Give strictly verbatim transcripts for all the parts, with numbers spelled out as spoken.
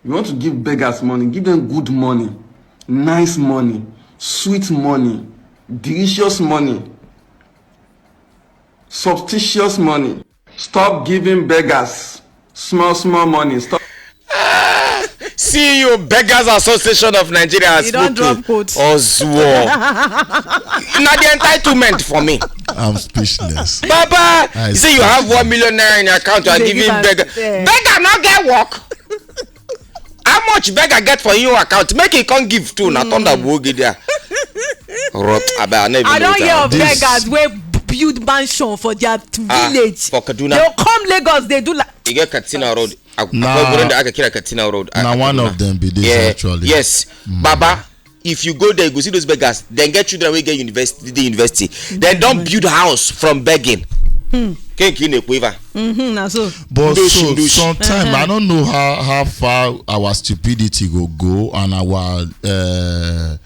You want to give beggars money, give them good money, nice money, sweet money, delicious money, substitious money. Stop giving beggars small, small money. Stop. C E O Beggars Association of Nigeria has You don spoken. Drop quote. Ozuo. Na the entitlement for me. I'm speechless. Baba, I you say you have one million naira in your account, you are They give giving am- beggar. Yeah. Beggar no get work. How much beggar get for your account? Make he come give too. Na thunder go get there. Rot. Abeg, I no even I know don wetin hear I of do. This- beggars wey build mansion for their Ah, village. for Kaduna. They will come Lagos, they do like You get Katsina Road. Nah. Akwai gurin da aka kira Katsina Road. a Na one Kaduna. of them be this Yeah, actually. Yes, Baba. If you go there, you go see those beggars. Then get children wey get university, the university. Then don't build house from begging. Kenki ne quiver. Mm-hmm, na so. But Ndoshi, so ndoshi. Sometimes I don't know how how far our stupidity go go and our uh,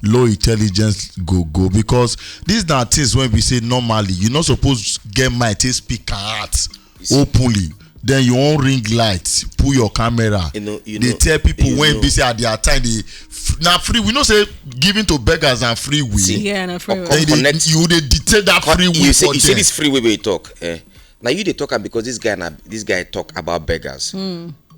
low intelligence go go, because these na things when we say normally you not supposed get mind to speak out openly. Then you won't ring light, pull your camera. You know- you they know- tell people you when know. Be say at their time they f- na free. We know say giving to beggars and free will. See, Yeah, na free come will. Then they, connect. you they dictate that free will You say, for you say them. This free will wey you talk. Eh? Now you dey talk am because this guy na this guy talk about beggars.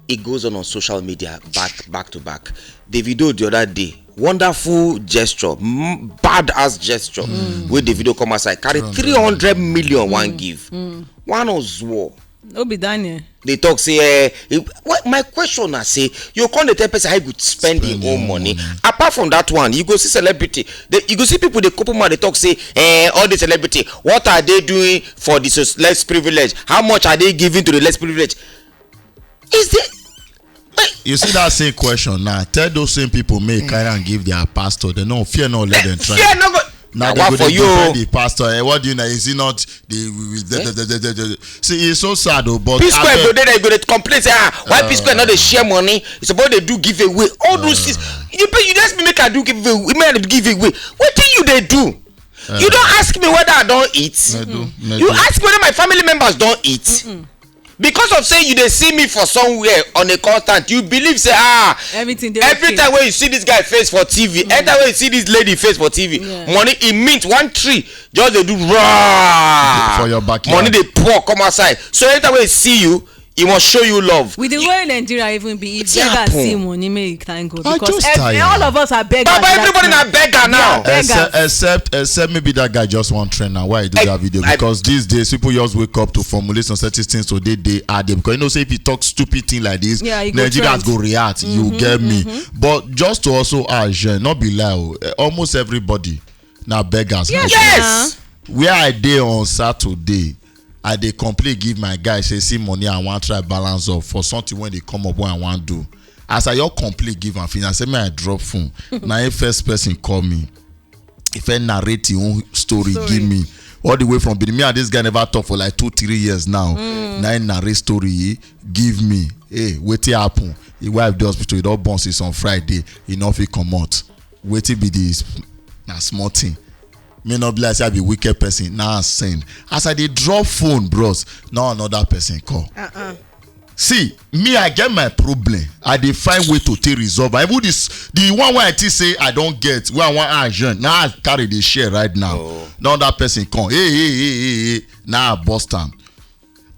It goes on on social media back back to back. Davido the other day, wonderful gesture, m- bad ass gesture. Where Davido come outside, carry three hundred million one give. One Ozuo. No be Daniel. They talk say eh, eh, what my question na say you come dey tell person how you go spend your Spend your own own money. Money. Apart from that one, you go see celebrity. They, you go see people they couple man they talk say eh, all the celebrity, what are they doing for the so- less privilege? How much are they giving to the less privilege? Is the You see that same question now. Tell those same people may carry and give their pastor. They no fear no let them try. Fear no go. Now Na they what go for dey you? Defend the pastor. Eh, what do you know? Is it not the, the, the, the, the see? It's so sad though. But P Square abeg- go there, they go dey complain say ah, why P Square not dey share money? It's about they do giveaway. All those things. You pay, you just make I do giveaway. Make I do giveaway. What do you they do? You don't ask me whether I don't eat. Medu, You medu. Ask whether my family members don't eat. Because of say you they see me for somewhere on a constant, you believe say ah Everything dey every okay. Time when you see this guy face for T V, every time when you see this lady face for T V, Yeah. money it means one tree just they do raw For your backyard. Money they pour come outside. So every time when you see you, he must show you love. With the way Nigeria even be, if Wetin beggars happen? See money, make you thank God I because just ev- tired. All of us are beggars. Baba, That everybody time. na beggar now. Beggars. Except, except, except maybe that guy just want trend now. Why he do I- that video? I- Because these days people just wake up to formulate some certain things, so they they add them. Because you know, say if he talks stupid thing like this, Yeah, he go Nigerians trend. Go react. You get me? But just to also add, Jean, not be lie. Oh, eh, almost everybody now beggars. Yes. Yes. Where I dey on Saturday, I dey complain give my guy say see money I wan try balance up for something when they come up when I wan do. As I your complain give am finish, I say may I drop phone. Na him first person call me. If I narrate him own story, Story. Give me all the way from Benin. Me and this guy never talk for like two three years now. Na him narrate story give me. Hey, wetin happen? His wife dey hospital. He don born since on Friday. He no fit comot. Wetin be this? Na small thing. May not be like say I be wicked person. Now I send. As I dey drop phone, bros, now another person call. See, me I get my problem. I dey find way to take resolve. I even this the one where I think say I don't get where I want agent. Now I carry the share right now. Now that person come. Hey, hey, hey, hey, hey. Now I bust am.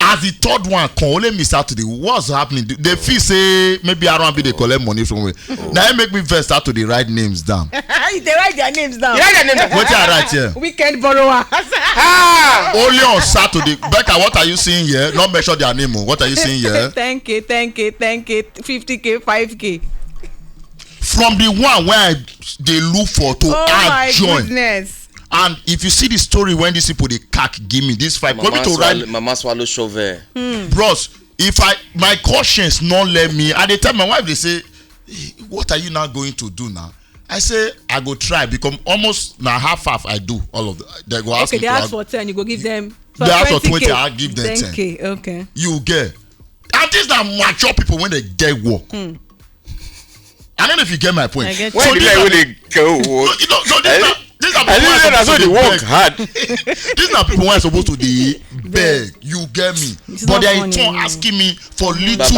As the third one come, only me start to the what's happening. They feel say maybe I don't be they collect money from me. Now it make me first start to the write names down. They write their names down. You write their name down. What I write here? Weekend borrower. Ah. Only on Saturday. Becca, what are you seeing here? Not mention their name. Oh. What are you seeing here? Ten K, ten K, ten K, fifty K, five K. From the one where I they look for to Oh add my join. Goodness. And if you see the story when these people they cack give me this five, Mama, want me to swallow, write, Mama swallow shovel. Bros. If I my conscience not let me, I dey tell my wife they say, "Hey, what are you now going to do now?" I say I go try because almost now half half I do all of the, they go ask Okay, me they to ask add- for ten, you go give them. They ask for twenty, K. I give them ten. K. Okay. You get. And these are mature people when they get work. I don't know if you get my point. I get So Why these the are- guy wey dey go work? No, you know, so these Eh? are, these are I didn't say na so dey work hard. These na people wey suppose to dey beg, you get me? But they turn asking me for little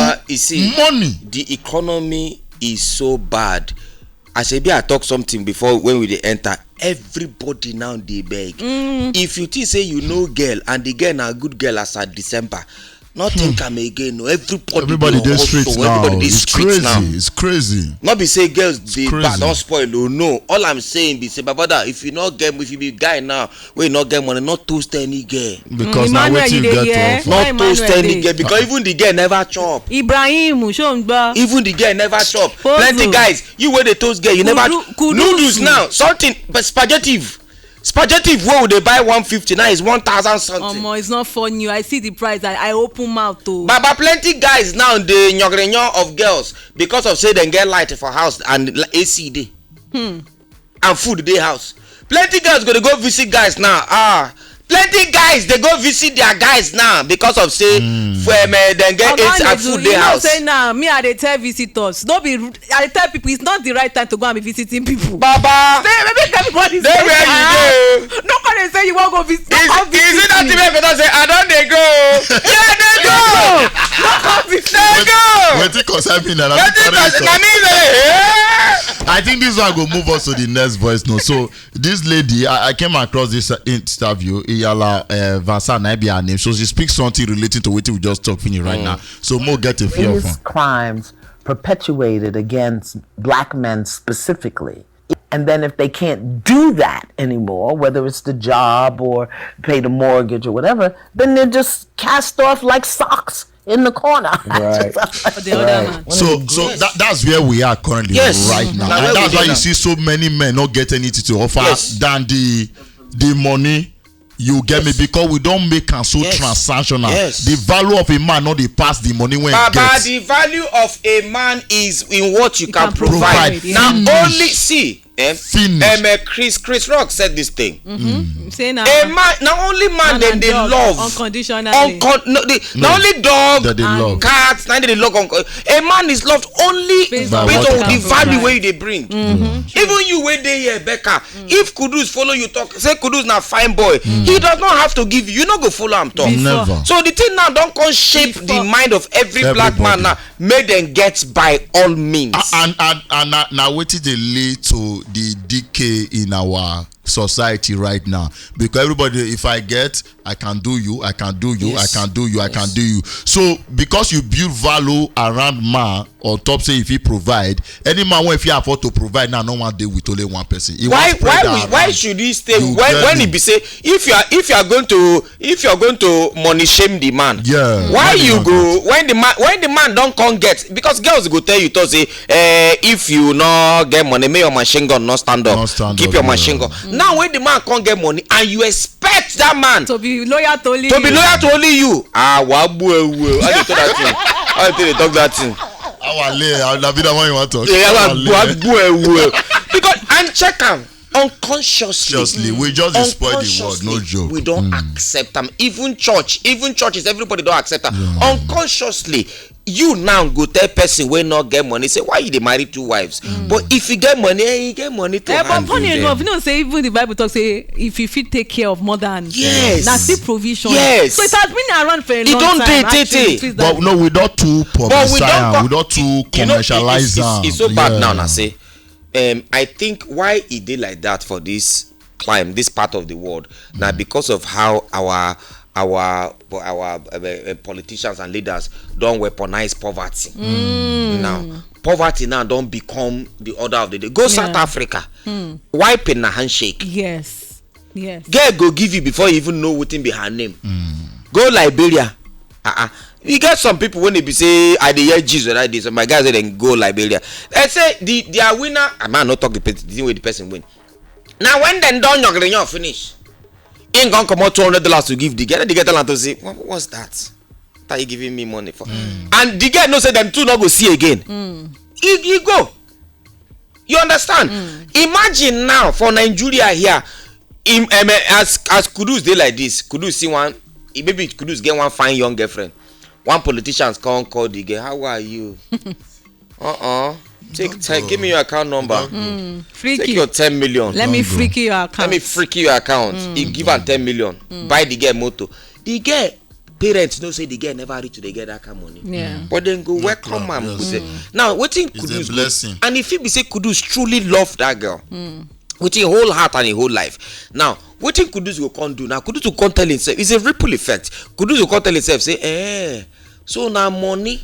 money. The economy is so bad. As I be, I talk something before when we dey enter. Everybody now dey beg. If you think say you know girl and the girl na good girl as at December, no think am again. No, everybody dey street now. Everybody dey street now. It's crazy. No be say girls dey bad, don spoil. Oh no. All I'm saying be say, my brother, if you no get, if you be guy now, wey no get money, no toast any girl. Because na wetin you get to offer. No toast any girl, because even the girl never chop. Ibrahim, show him gba. Even the girl never chop. Plenty guys, you wey dey toast girl, you never chop. Noodles now, something, but spaghetti. Spaghetti wey we dey buy one fifty now is one thousand something. Omo, it's not funny. I see the price. I, I open mouth o. Baba, plenty guys now dey nyogrinyo of girls because of say dem get light for house and AC dey. Hmm. And food dey house. Plenty girls go dey go visit guys now. Ah, plenty guys dey go visit their guys now because of say for um, dem get eight and food dey house. You know say now me I dey tell visitors, no be I dey tell people it's not the right time to go and be visiting people. Baba, say maybe everybody say ah, no come dey say you wan go visit. Is it that thing wey better say I don dey go? Yeah, dey go. No come visit. Dey go. Wetin concern me na na me dey. I think this one go move us to the next voice note. So this lady, I, I came across this uh, interview. Iyala uh, Vansa na be her name. So she speaks something relating to what we just talked finish right mm. now. So more get a fear of her. Crimes perpetuated against black men specifically. And then if they can't do that anymore, whether it's the job or pay the mortgage or whatever, then they're just cast off like socks in the corner. Right. The other man. So, so that, that's where we are currently yes. right now. And that's why you see so many men not get anything to offer yes. than the the money. You get yes. me because we don't make am so yes. transactional. Yes. The value of a man not dey pass the money when Baba, get. The value of a man is in what you, you can, can provide. provide. Now only see Eh? Finish. Um, uh, Chris Chris Rock said this thing. Mm-hmm. Mm. Say now. A man, now only man, man then they love unconditionally. Uncon- no, they, no, not only dog, they love. Cats, now they love. Unco- a man is loved only based on the value where they bring. Mm-hmm. Even you where they here, Becca. Mm. If Kudus follow you talk, say Kudus na fine boy. Mm. He does not have to give you. You no go follow him talk. Before. Never. So the thing now don't come shape Before. the mind of every Everybody. black man now. Make them get by all means. And and and na, na wetin dey lead to the decay in our society right now, because everybody, if I get, I can do you, I can do you, yes. I can do you, yes. I can do you. So because you build value around man on top, say if he provide, any man when if he afford to provide now, no one day with only one person. He why why we, why should he stay you when when he be say if you are if you are going to if you're going to money shame the man yeah why you go when the man when the man don't come get because girls go tell you to say eh if you no get money make your machine gun not stand up not stand keep up, your machine yeah. gun mm. Now when the man can't get money and you expect that man to be loyal to only to you. Be loyal to only you ah wa bu ewu how you talk that thing how you take dey talk that thing. Our lay our na be that one you wan talk. Yeah, our lay. Because and check am unconsciously we just dey spoil the world no joke we don mm. accept am even church even churches everybody don accept am yeah. Unconsciously you now go tell person wey no get money say why you dey marry two wives mm. But if you get money eh, you get money to eh, handle but funny enough you know say even the bible talk say if you fit take care of more than yes na still provision yes so it has been around for a long time it don dey tey tey but no we don too publicize am we don too commercialize am e so bad now na say um, I think why e dey like that for this climb, this part of the world, mm. Now because of how our our our uh, uh, politicians and leaders don't weaponize poverty. Mm. Now poverty now don't become the order of the day. Go yeah. South Africa, mm. Wiping a handshake. Yes, yes. Girl go give you before you even know what be her name. Mm. Go Liberia. Uh-uh. You get some people when they be say I dey hear Jesus like this. So my guys say then go Liberia. They say the their winner. I might not talk the, the thing with the person win. Now when dem don nyogrinyo finish, him come comot two hundred dollars to give the girl. The girl tell am to say, "What, what's that? What are you giving me money for?" Mm. And the girl know say dem two no go see again. Mm. He, he go. You understand? Mm. Imagine now for Nigeria here, him, um, as as Kudus dey like this, Kudus see one, he maybe Kudus get one fine young girlfriend. One politician come call the girl, "How are you?" Uh-uh. Take ten, give me your account number. Freaky. Take your ten million. Let me freaky your Let account. Me freaky your account. You give am ten million. Buy the girl motor. The girl parents know say the girl never reach to dey get that kind money. Yeah. But dem go welcome am. Go say, now wetin Kudus go, blessing. And if he be say Kudus truly love that girl with him whole heart and him whole life, now wetin Kudus go come do? Now Kudus go come tell himself, it's a ripple effect. Kudus go come tell himself say, eh, so na money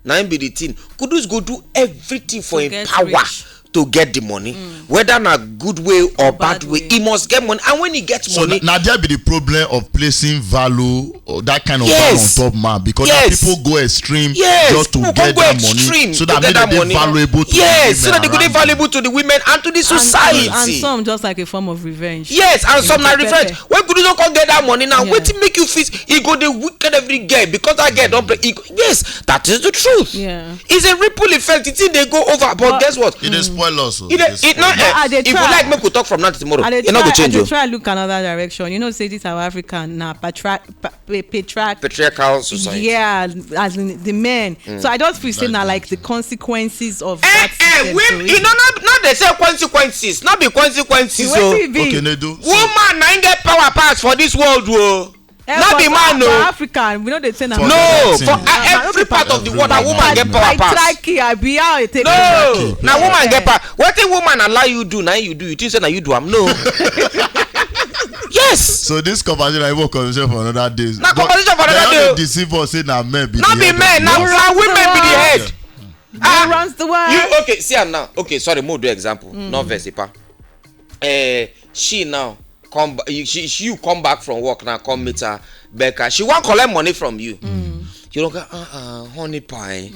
na im be the thing. Kudus go do everything for To him get power rich. To get the money, whether na good way or bad Bad way, way. He must get money. And when he gets So money, na there be the problem of placing value or that kind of Yes. Value on top man because Yes. People go extreme Yes, just to people get go that extreme money so to that get make that they money. Valuable to Yes, the so that they go women dey around valuable to the women and to the And, society. and, and some just like a form of revenge. Yes, and some na Pepper. Revenge. When Kudus don come get that money now, Yeah. Wetin make you fit? He go dey wicked every girl because that girl don play. He go, yes, that is the truth. Yeah. It's a ripple effect. The thing dey go over, but, guess what? E dey spoil us. O. E dey, it no. I dey If you try. Like, make we talk from now to tomorrow. I dey E no try, go I change. dey O. Try look another direction. You know, say this our African na patriarch, pa, pa, patriarch, Patriarchal society. Yeah, as in the men. So I just feel say na like the consequences of Eh, that eh, system. we, you know, not, not they say consequences, not be consequences. So Wetin e be? Okay, Nedu. So, Woman na im get power pass for this world, o. Eh, Not for, be man, for o. Africa, we know they say na No, Everything. for Ah, every part of the world, a woman get power pass. Patriarchy, abi how e take No, be? na woman get power. Wetin woman allow you do, na you do. You think say na you do am? No. Yes. So this conversation na even conversation for another day. Na conversation for another day, o. Deceive us say na men be Not be men, na, na women be the head. Who runs the world? You, okay, see am now. Okay, sorry, mo do example. Not verse, pa. Eh, she now come ba- you, she, she, you come back from work now, come meet her, Becca. She wan collect money from you. You don't go, uh uh, honey pie,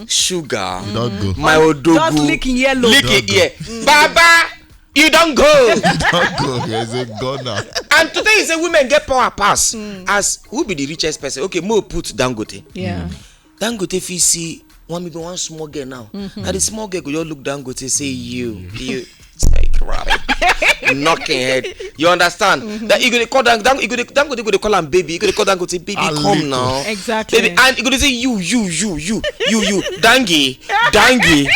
sugar, Don't go. my odogu. Just licking yellow. Lick it, yeah. Baba, you don't go. Don't go. There's a gunner. And today is a women get power pass. As who be the richest person? Okay, mo put Dangote. Yeah. Dangote fit see one, maybe one small girl now. And the small girl go just look Dangote, say, you, you, take rabbit. Knocking head. You understand? That you gonna call down, down you gonna Dangote go dey call am baby. You gonna call Dangote baby, come now. Exactly. Baby, and you gonna say you, you, you, you, you, you, Dangi, Dangi,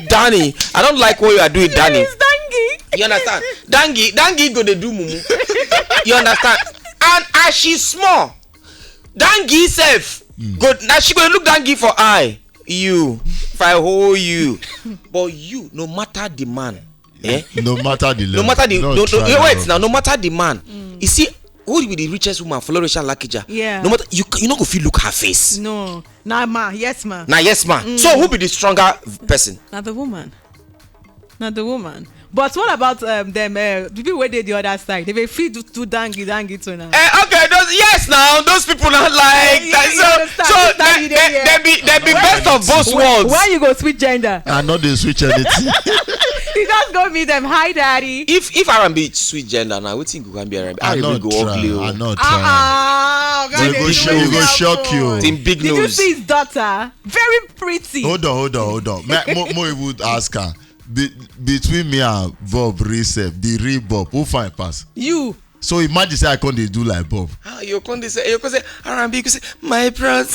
Danny. I don't like what you are doing, Danny. It's Dangi. You understand? Dangi, Dangi go dey do mumu. You understand? And as she small, Dangi sef go, now she go look Dangi for eye. You, if I hold you, but you, no matter the man, eh? No matter the No level. Matter the, no, no, Try no, wait am. Now, no matter the man. You see, who be the richest woman? Florisha Lakija. Yeah. No matter you, you no go fit look her face. No. Nah, ma. Yes, ma. Now, yes, man. So who be the stronger person? Not the woman. Not the woman. But what about um, them uh, people where they the other side? They be feed to, to dangi dangi to now. Eh, okay, those, yes, now those people not like You- that. you So, understand? so That's how they, you they, dey they be they be best of both worlds. Why you go switch gender? I know they switch anything. You just go meet them. Hi, daddy. If if R and B switch gender now, wetin go come be R and B? I R and B not go try. ugly. I O. not Ah, try. God, You they go do shock. You go that shock for- you. Team big Did you nose. See his daughter? Very pretty. Hold on, hold on, hold on. Me, mo, mo even ask her. Be, between me and Bob, real self, the real Bob, who fine pass? You. So imagine say I come dey do like Bob. Ah, you come dey say, you come say R and B, you come say my brother.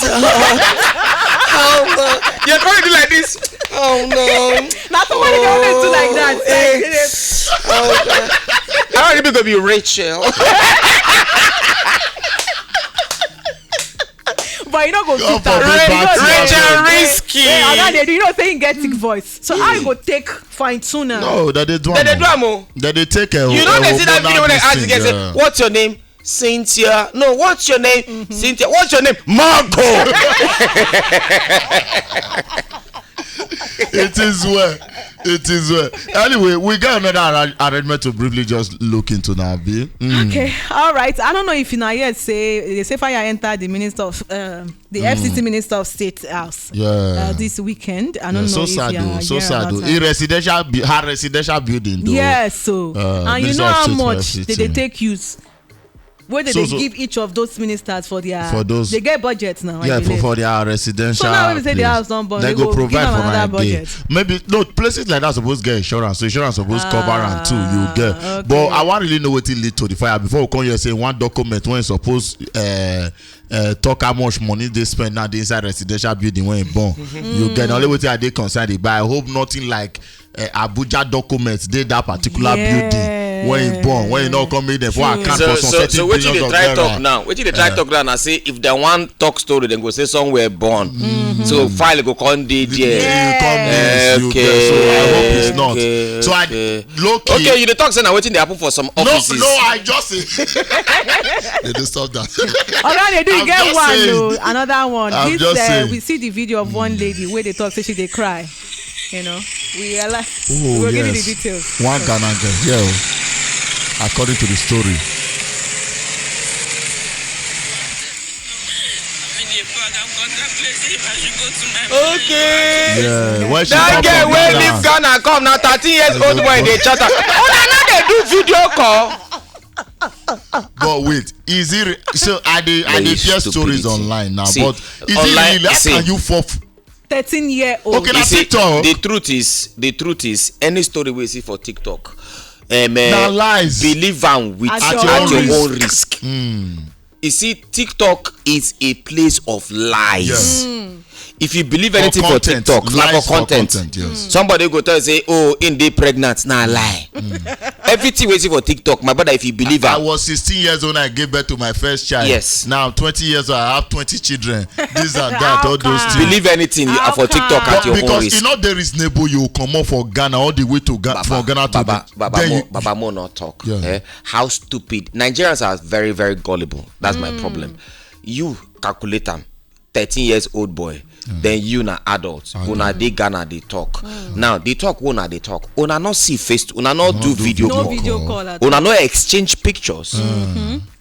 Oh no, you come do like this. Oh no. Not somebody dey always do like that. Oh, eh. Oh, God. R and B go be Rachel. But you no go Come fit for am. me, You know back say- to Rachel your Risky. Hey, all that they do, you know say he get thick voice. So how you go take fine tune am? No, that they do. They dey do am o. That they take a. You know they see that video when I ask the girl, say, Yeah. "What's your name?" Cynthia. No, what's your name? Cynthia. What's your name? Marco. It is well. It is well. Anyway, we got another arra- arrangement to briefly just look into now, Abi. Mm. Okay, all right. I don't know if you know yet say they say fire enter the minister of um, the F C T minister of state house. Yeah. Uh, this weekend. I don't Yeah, know so if sad you though. are So hearing sad about though. am. In residential, bu- her residential building though. Yes, so Uh, and you Minister know of how State for much they, they F C T. Take use. Where they, So, they so- give each of those ministers for their For those- they get budget now. I Yeah, for, believe. for their residential. So now when we say the place, house don burn, they they go go provide give for another nine day. Budget. Maybe no places like that supposed to get insurance, so insurance supposed to cover and too you Ah, get. Okay. But I want really know what it lead to the fire before we come here say one document when suppose uh, uh, talk how much money they spend now the inside residential building when it born. You get only what I dey concerned, but I hope nothing like uh, Abuja documents dey that particular Yeah. building when it born when it not come in there for True. account So, for some so, certain so what you billions dey of try naira. Talk now? What you dey try talk now? I say if they want talk story, then go say somewhere born. So file go come dey there. You come miss, you Okay, get. So I hope it's not. Okay, So I okay. Low key. Okay, you dey talk say na wetin dey happen for some No, offices. No, I just say. They do stop that. Oga, they do I'm get just one. Saying. Oh, another one. I'm This just uh, saying. We see the video of one lady where they talk say she dey cry. You know, we realize. Oh, We'll give you the yes. Details. One Ghana girl, yeah, oh. According to the story. Okay. Yeah, when she That come girl from wey Ghana, leave Ghana come na thirteen years old boy dey chat am. Una no dey do video call. But wait, is it re- so? I dey I Very dey hear stories stupidity. Online now, See, but is online- it real? How see. Can you fall? F- Thirteen year old. Okay, You na see, TikTok. The truth is, the truth is, any story we see for TikTok, um, Na uh, lies. Believe am with At at your your own own risk. risk. You see, TikTok is a place of lies. Yeah. If you believe anything for Content, TikTok, na lies for content. Content, yes. Somebody go tell you say, "Oh, in dey pregnant," na lie. Everything wey see for TikTok, my brother, if you believe I am, was sixteen years old when I gave birth to my first child. Yes. Now twenty years old, I have twenty children. This and that, How all those come? things. believe anything you How are for TikTok come? at your own Because risk. It's not there is neighbor you come up for Ghana all the way to Ghana for Ghana to Baba, the- Baba, then mo, you- Baba, mo not talk. Yeah. Eh? How stupid Nigerians are, very, very gullible. That's my problem. You calculate am. Thirteen years old boy, then you na adult. Una dey Ghana dey talk. Now the talk wey una dey talk, una no see face, una no do video No call, video call at all. Una no exchange pictures.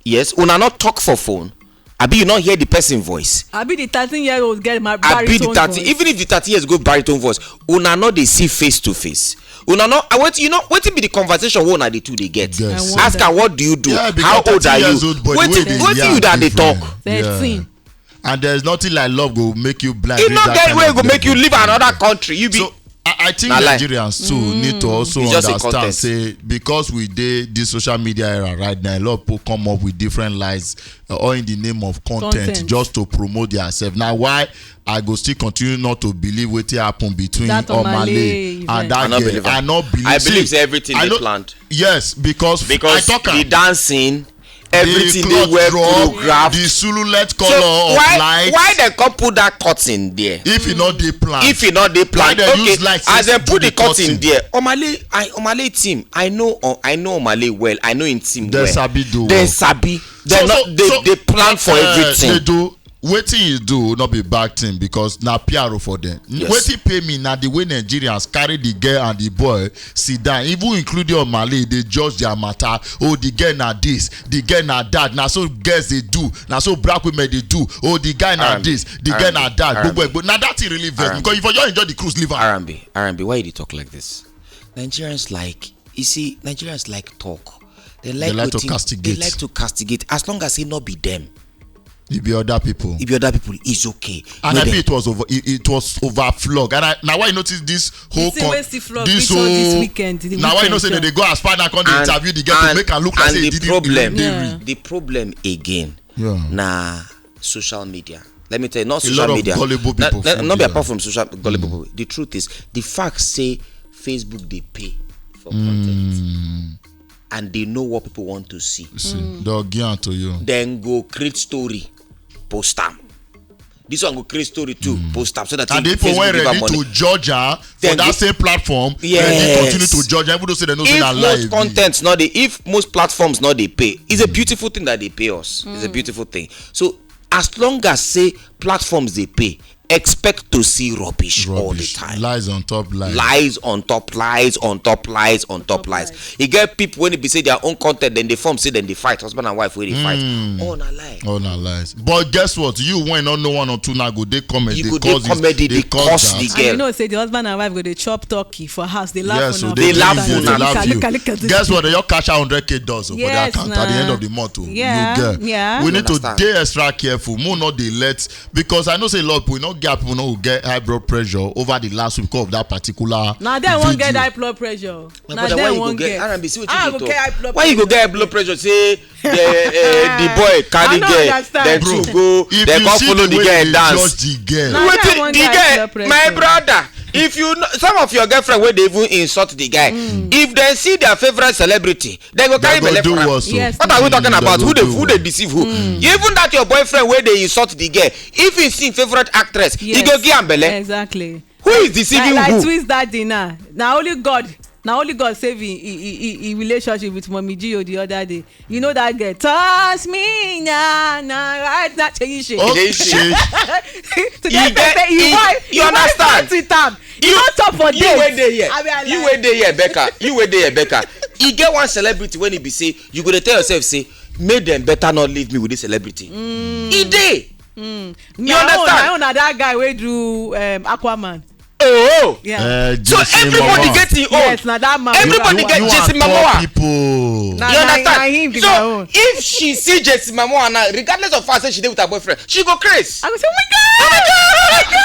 Yes, una no talk for phone. Abi you no hear the person voice? Abi the thirteen year old get my Abi the baritone thirty, voice. Even if the thirty years go baritone voice, una no dey see face to face. Una no, I want you know wetin be the conversation wey una dey two dey get. Yes. I Ask wonder. Am what do you do? Yeah, because How old are thirteen you? Years old boy, the way Wetin they wetin you yarn dey dey different. Talk? Yeah. Thirteen. And there's nothing like love go make you blind. E reach no that get kind Wey of go make you level. Leave another country. You be So I, I think Na lie. Nigerians too need to also It's just a understand content. Say because we dey this social media era right now, a lot of people come up with different lies, uh, all in the name of content, Content. Just to promote themselves. Now why I go still continue not to believe wetin happen between That Omale Omale and event. that I no girl. believe am. I no believe. I say- believe say everything I dey no- planned. Yes, because Because I talk the am. Dancing, everything The dey cloth well drop, choreographed. The silhouette So color of why light. Why dem come put that curtain there? If e no dey planned. If e no dey planned, Why dem okay. Use light As take dem put do the curtain there, Omale, I Omale team, I know, uh, I know Omale well. I know him team Dem well. Sabi do Dem work. Sabi. Dem no, they, they plan for uh, everything. They do wetin you do, not be bad thing because na P R O for them. Yes. Wetin pay me na the way Nigerians carry the girl and the boy sit down, even including Omale, they judge their matter. Oh, the girl na this, the girl na that. Na so girls they do. Na so black women they do. Oh, the guy na R and B, this, the girl na that. R and B. Gbogbo ẹ̀, but na that thing really vex R and B. Because if you enjoy the cruise, leave am. R and B, R and B, why you dey talk like this? Nigerians like, you see, Nigerians like talk. They like, They like to wetin- castigate. They like to castigate. As long as e no be them, E be other people. e be other people, it's okay. And No I dey- think it was over. It, it was over flog. And I, now why you notice this whole This thing wey still flog this reach all this whole weekend, the now why you know weekend, say yeah. They go as far now come dey And- interview the girl and- to make her look like and say the he didn't problem- he didn't Yeah. read. The problem again Yeah. na social media. Let me tell you, not A social lot of media. Gullible Na- people na- for not be there. Apart from social gullible people. The truth is, the fact say Facebook dey pay for content and they know what people want to see. See, they'll give am to you. Then go create story, post am. This one go create story too, post am so that And the Facebook people wey give am ready money. To judge her for Then that go- same platform, Yes. Ready continue to judge her, even though say they no say na If lie. Most content not dey, if most platforms not dey pay, it's a beautiful thing that they pay us. It's a beautiful thing. So as long as say platforms dey pay, expect to see rubbish, all the Rubbish. Time. Lies on top lies. Lies on top lies on top lies on top lies. E get people wey be say their own content, then they form say then they fight husband and wife wey they fight. All na lie. All na lies. But guess what? You wey no know one or two now go dey comedy. You go dey comedy, dey curse the that. And you girl. Know say the husband and wife go dey chop turkey for house, dey laugh Yes, so una. they They laugh laugh you, una. they laugh you. Look at, look at this. Guess what? They all cash out hundred k dollars for their Yes, account at the na. End of the month. Oh. Yeah, You get. Yeah. We need to Understand. Dey extra careful. More not dey let, because I know say a lot of people no get people no get high blood pressure over the last week of that particular. Now then, one get video. High blood pressure. Now Brother, why then, you go one get get. R B C? What Ah, you go dey get high talk? Blood Why you go pressure. Get high blood pressure? Say the uh, the boy carry I no girl, understand. then Bro, two go, if then you come see follow the the way girl they dance. Judge the girl. Nah, Wetin that one the get guy, blood pressure. My brother, if you know, some of your girlfriend wey dey even insult the guy, if they see their favorite celebrity, they go They carry go belle do for am. Worse. Oh. Yes. What are we talking They about? go Who dey do who dey worse. Deceive who? Even that your boyfriend wey dey insult the girl, if he see favorite actress, he Yes. Go give am belle. Exactly. Who is deceiving Like, like who? Twins daddy now. Now only God. Now only God save him, him, him, him, him relationship with Mommy Gio the other day. You know that girl. Touch me now, now right now. Change shit. Oh, Dey shit. To He get get- say him he- wife, you him wife understand? Fight with am. You You- no talk for You days. wey dey here. I be alive. You wey dey here, Becca. You wey dey here, Becca. E get one celebrity wey e be say you go dey tell yourself say make dem better not leave me with this celebrity. E dey. Me, You I understand? Own, I own na that guy wey do um, Aquaman. Oh. Yeah. Uh, So Jason everybody Momoa. Get him own. Yes, na that man. Everybody you, get you Jason are poor Momoa. People. Na- You na- understand? na him be So my own. If she see Jason Momoa now, regardless of her say she dey with her boyfriend, she go craze. I go say, oh my God!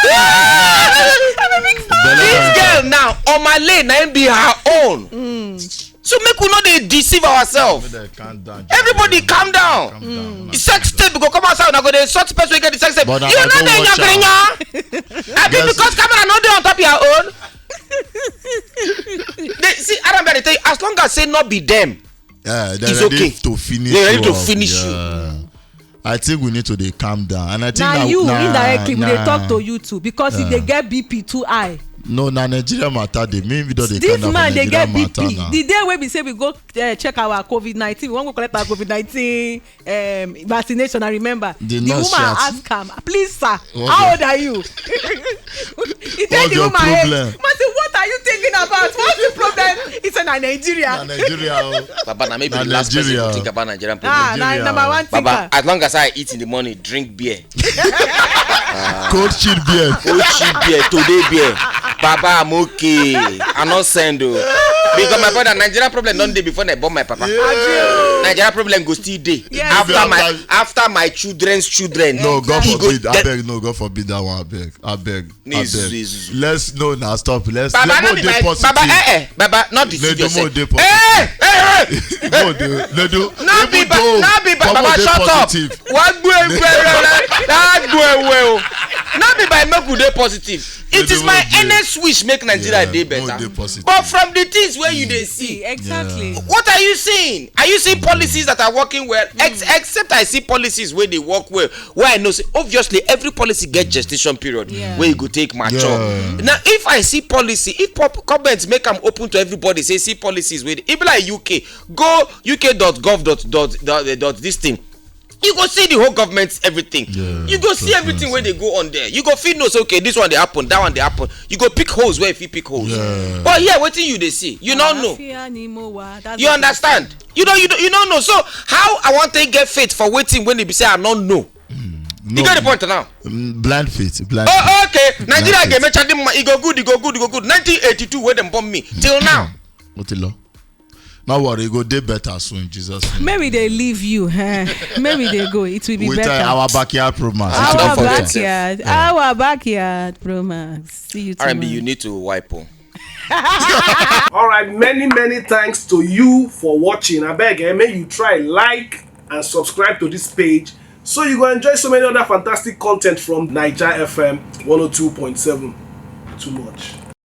This girl now on my lane, na him be her own. So make we no dey deceive ourselves. Everybody calm down. Everybody calm down. Calm down. The sex tape go come outside. Una go dey insult person wey get the sex tape. But You una know go dey watch nyakanya. I think Yes. Because camera no dey on top your own. They, see, Adam, I dey tell you, as long as say not be them, Yeah, they're It's ready okay. To finish. They're ready You to off. Finish you. Yeah. I think we need to dey calm down, and I think Na that- you nah, indirectly we dey nah. Talk to you too because if they get B P too high. No, na Nigeria matter dey. Me, we don dey This calm down for man dey Nigeria get B P. matter now. The day wey be say we go uh, check our COVID nineteen, we wan go collect our COVID nineteen um, vaccination. I remember The the nurse woman she ask- ask am, please sir, What how the- old are you? He tell What's the your woman, hey, problem? man say, what are you thinking about? What's the problem? He said, na Nigeria. Na Nigeria. Oh. Baba, na maybe Na the last person Nigeria. Go think about Nigerian problem. Ah, na Nigeria. Number one Baba, thinker. As long as I eat in the morning, drink beer. Cold chilled beer. Cold chilled beer, today beer. Baba, I'm okay. I no send o. Because my brother, Nigerian problem don dey before I born my papa. Nigerian problem go still dey. Yes. After my After- after my children's children. No, God He go- forbid. I beg, no, God forbid that one. I beg. I beg. Yes, I beg. yes. Let's no now stop. Let's Baba, let no me be dey my positive. Baba, eh, eh, Baba, not deceive Let me yourself. dey Eh, positive. eh, eh, eh. No, dey- no, do. No be Even ba- though no be ba- Baba Baba, dey shut up. Positive. Wagbu egwu ewu, wagbu ewu ewu. No be by make we dey positive. It They is don't my do- earnest wish make Nigeria Yeah, dey no better. Dey positive. But from the things where you dey see, See, exactly. What are you seeing? Are you seeing policies that are working well? Ex- except I see policies where they work well. Where I know, say, obviously, every policy get gestation period Yeah. where you go take mature. Yeah. Now, if I see policy, if pop- comments make am open to everybody, say see policies where it be like U K, go U K dot gov dot dot dot this thing. You go see the whole government, everything. Yeah, You go see true, everything true, where they go on there. You go feel no say okay, this one they happen, that one they happen. You go pick holes where if you pick holes. Yeah. But here, what you they see? You don't know. Àlàáfíà ni mo wà. That's You what understand? You don't, you don't, you don't know. So how I want to get faith for waiting when they be say I don't know. No, You get the point now. Mm, Blind faith. Blind Oh, faith. okay. Nigeria Blind game faith. It go good, it go good, it go good. Nineteen eighty-two where them bomb me till now. What a law. No worry, go dey better soon, Jesus. Name. Maybe they leave you. Eh? Maybe they go. It will be With better. Uh, our backyard promise. Our Don't forget. Backyard. Our backyard promise. See you tomorrow. R and B, you need to wipe on. All right, many, many thanks to you for watching. I beg, eh, may you try like and subscribe to this page so you go enjoy so many other fantastic content from Niger F M one oh two point seven. Too much.